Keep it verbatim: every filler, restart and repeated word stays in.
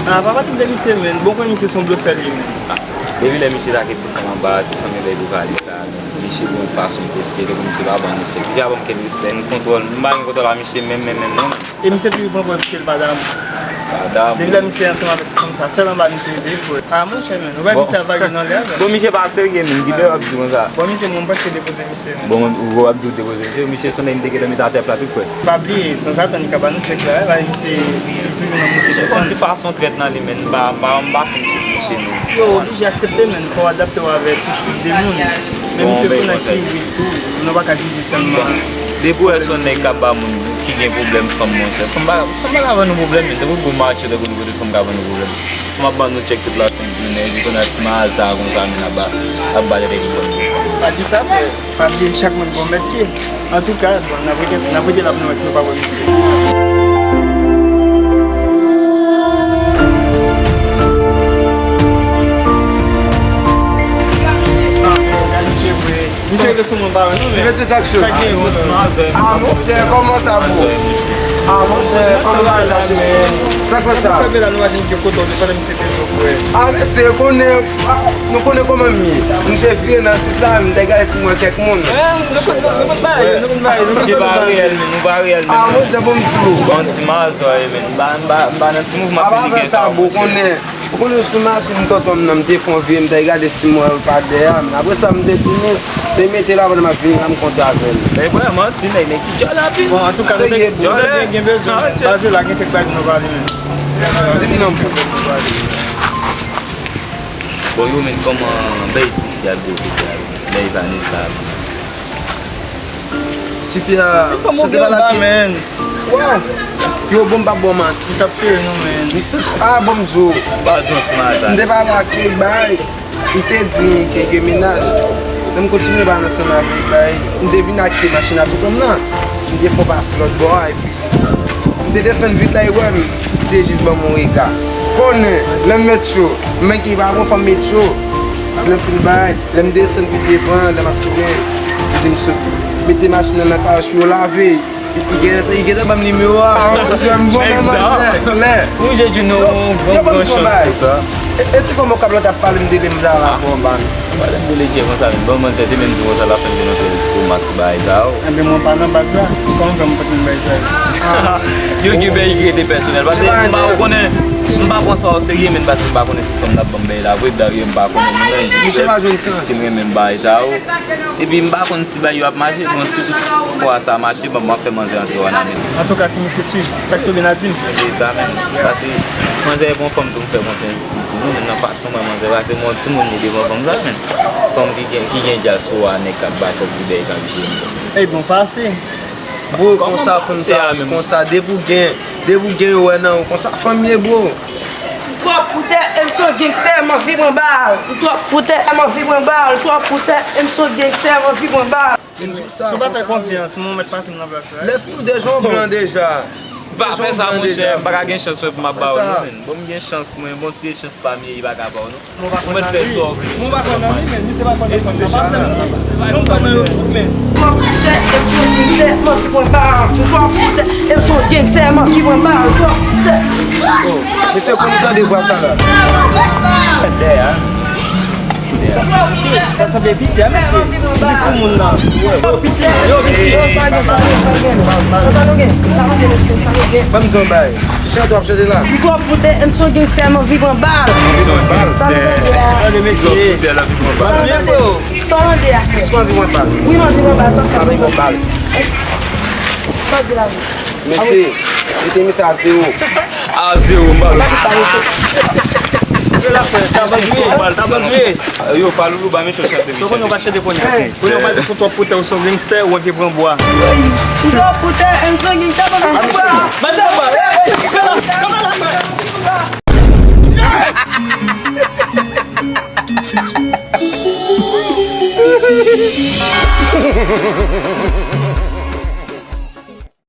Ah, pa pale de misye, men. Bon, konn misye se yon blofè, li, men. Depi lè misye lage ti fanm anba, ti fanm yo bay pou pale sa, men. Misye gon fason poste, tankou misye pa ban nou tchèk. Misye pa ban m kenn respè, m kontwòl, m pa gen kontwòl a misye menm, menm, menm, non. E misye toujou pran pòz ke l pa damou. Pa damou. Depi lè misye ansanm avèk ti fanm sa, sèl anba misye rete, wi, frè. Ah, monchè, men, ou wè misye ap vage nan lè a, men. Bon, misye pa serye, men, ki lè w ap di konsa? Bon, misye, mwen, m prèske depoze misye, men. Bon, ou w ap di w depoze misye, misye sonnen li te gentan met atè plat, wi, frè. Pa bliye, sanzatann, li ka ba nou tchèk la, wi, misye, li toujou nan moute desann. Misye fè yon ti fason trèt nan li, men, m pa, m pa, m pa fin sou misye, non. Yo oblije aksepte, men, fò w adapte w avèk tout tip de moun. Men misye se yon nèg ki wi tou, nou pa ka jije sèlman. Depi w wè se yon nèg k ap ba moun ki gen pwoblèm fanm, monchè. Fanm pa, fanm pa ka ban nou pwoblèm, men tankou gwo matcho, tankou nou kote fanm ka ban nou pwoblèm. Fanm ap ban nou tchèk tout la senk jounen, epi kounye a ti maza konsa, men ap ba, ap ba tèt epi ban nou. Pa di sa, frè. Pa bliye, chak moun gon mèt pye. Antouka, bon, n ap rete, n ap rete la pou nou wè si nou pa wè misye. Ah, men, gade misye vre. Misye rete sou mwen, pa wè, non, men. Ti mesye, sa k cho? Sa k gen, bon, ti mazè. Ah, monchè, kòman sa, bro? Ah, monchè, kòman sa, cheri? Sa k fè sa? Sa k fè la, nou pa jwenn ke kote w te pandan misye te sou frè. Ah, mesye, konnen, ah, nou konnen kòman m ye. M te vire nan sit la, m te gade si m wè kèk moun. Eh, nou konn, nou konn bay, nou konn bay, nou konn bay. Misye pa reyèl, men, nou pa reyèl, men. Ah, monchè, bon, m di w. Bon, ti mazè, men. M pa, m pa, m pa nan ti mouvman filiken sa, monchè. Ou konnen sou machin tonton m nan, m te fè yon vire, m t al gade si m wè l pa dèyè a, men apre sa, m te tounen, te mete la, pandan m ap vini la, m kontre avè l. Men vrèman, ti nèg, nèg ki djòlè anpil. Bon, antouka, nou te, nou te byen gen bezwen, men. Baze la, gen kèk bagay pou nou pale, men. Di m non, bro. Bon, yo, men, kòman bèy tifi ap devlope a, bèy Vanessa a? Tifi a, ti fanm ou gen anba, men. Waw. Yo, bon, m p ap ba w manti. Sa ap sere nou, men. Ah, bon, m di w. Ba w di yon ti mataj. M te pale ak Kay bay. Li te di m ke gen mennaj. Lè m kontinye pale ansanm avèk bay. M te vin ak Kay machin a tonton m nan. M te fè w pase lòt bò a, epi m te desann vit la, e wè m. Li te jis ban m yon rega. Konnen, lè m met cho, men ki pa bon, fò m met cho. Lè m fin bay. Lè m desann pi devan, lè m ap tounen, li di m sot. Mete machin nan nan kawouchou yo lave. Li, li gentan, li gentan ban m nimewo a. Ah, monchè, m konnen manzè klè. Ou je di nou, bon, bon chans pou sa. E, e ti fanm okap la t ap pale m de li, m ta la pou anba nou. Pale m de li djè konsa, men bon, manzè te menm di konsa, l ap fè m vin nan fè diskou, m ak bagay sa yo. Enben, mwen pa nan baz la. Kòman fè m pa t menm bagay sa yo? Yo gen bagay ki rete pèsonèl. Paske m pa konnen, m pa pran sa o serye, men paske m pa konnen si fanm nan ap ban m bagay la vre, dayè m pa konnen mwen menm. Misye pa jwenn sa. Estim renmen m bagay sa yo. Epi m pa konn si bagay yo ap mache, bon, si tout fwa sa mache, bon, m ap fè manzè antre w nan men. Antouka, ti mesye, swiv sa k tonbe n a di m. Se sa menm. Paske manzè e bon fanm tou m fè konfyans di pou nou, men nan fason mwen manzè pase, mwen timoun li devan fanm sa, men fanm ki gen, ki gen dyaspora, nèg k ap batòp pou dèyè k ap jwe. Ey, bon, pase. Bro, konsa fanm sa, konsa, depi w gen, depi w gen yo wè nan ou, konsa fanm ye, bro. M twò poutè, e m se yon gangstè, m anvi pran bal. M twò poutè, e m anvi pran bal. M twò poutè, e m se yon gangstè, m anvi pran bal. Si w pa fè konfyans, mwen mèt pase m nan plas la. Lève tout de jan blan deja. Pa fè sa, monchè, m pa ka gen chans mwen pou m ap ba w, non, men. Bon, m gen chans mwen, bon, si e chans pa m ye, li pa ka ba w, non. Ou mèt fè sa w vle. Mwen pa kwè nan li, men misye pa kwè nan fanm nan. Pase m. Mwen kwè nan yo tout, men. M twò poutè, e m se yon gangstè, m anvi pran bal. M twò poutè, e m se yon gangstè, m anvi pran bal. M twò poutè. Oh, mesye, konn tande vwa sa la. Dèyè, hein? Sa sanble piti, hein, mesye? Piti sou moun nan. Yo, piti, yo, piti. Yo, sa gen, sa gen, sa gen. Sa, sa nou gen? Sa nou gen, mesye? Sa nou gen? Ban m di yon bagay. Chante w ap chante la. M twò poutè, e m se yon gangstè, m anvi pran bal. Anvi pran bal. Sa m tande a. Tande mesye. Sa m tande a. Èske w anvi pran bal? Wi, m anvi pran bal. Sa w fè? Anvi pran bal. Sa w di la? Mesye, mete misye a zewo. A zewo, m pa wè. Sa bann zouye, sa bann zouye. Yo, Faloulou, ba mesye chante, mesye. Konnen w pa chante kounye a. Kounye a w pa di sou twòp poutè, ou se yon gangstè, ou anvi pran bwa. Twòp poutè, e m se yon gangstè, m anvi pran bwa.